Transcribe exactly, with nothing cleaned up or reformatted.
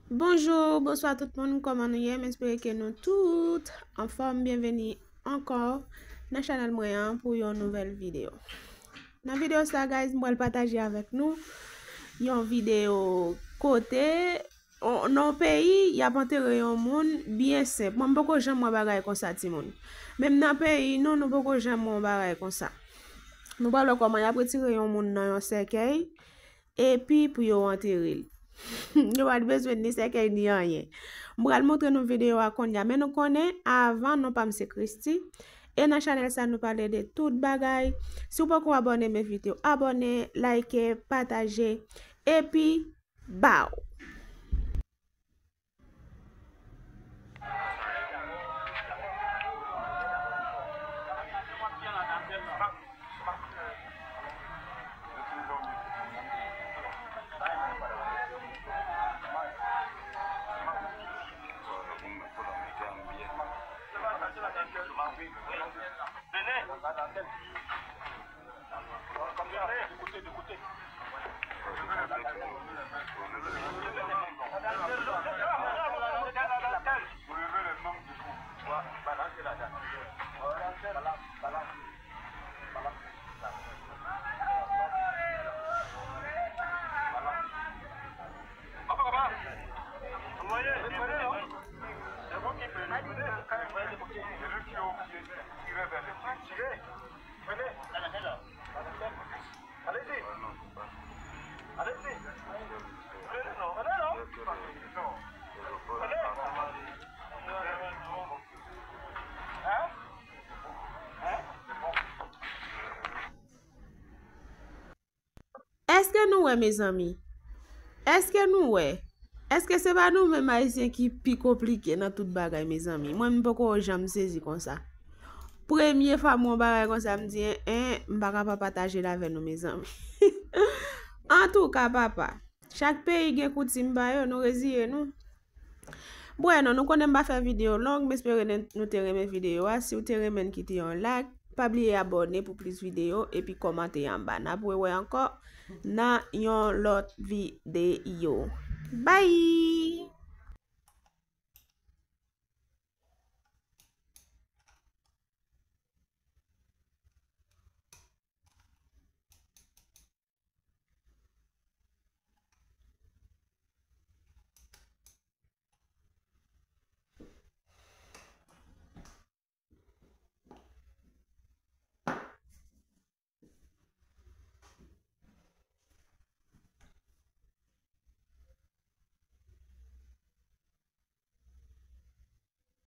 Bonjou, bonswa tout moun, kòman nou ye? M espere ke nou tout anfòm. Byenveni ankò nan chanèl mwen an pou yon nouvèl videyo. Nan videyo sa, guys, m pral pataje avèk nou yon videyo kote, o, nan yon peyi, y ap antere yon moun byen senp. Mwen, m poko janm wè bagay konsa, timoun. Menm nan peyi nou, nou poko janm wè yon bagay konsa. Nou pral wè kòman y ap retire yon moun nan yon sèkèy, epi pou yo antere l. Yo pa t bezwen ni sèkèy ni anyen. M pral montre nou videyo a kounye a, men nou konnen, avan, non pa m se Christy. E nan chanèl sa, nou pale de tout bagay. Si w poko abòne, m envite w abòne, like, pataje, epi baw! Èske nou wè, mezanmi? Èske nou wè? Èske se pa nou menm Ayisyen ki pi konplike nan tout bagay, mezanmi? Mwen, m poko janm sezi konsa. Premye fwa m wè yon bagay konsa, m di, en, en, m pa ka pa pataje l avè nou, mezanmi. Antouka, papa, chak peyi gen koutim pa yo, nou reziye nou. Bwè, non, nou konnen m pa fè videyo long, m espere nou te renmen videyo a. Si w te renmen l, kite yon like. Pa bliye abòne pou plis videyo, epi kòmante anba. N ap rewè ankò nan yon lòt videyo. Bye!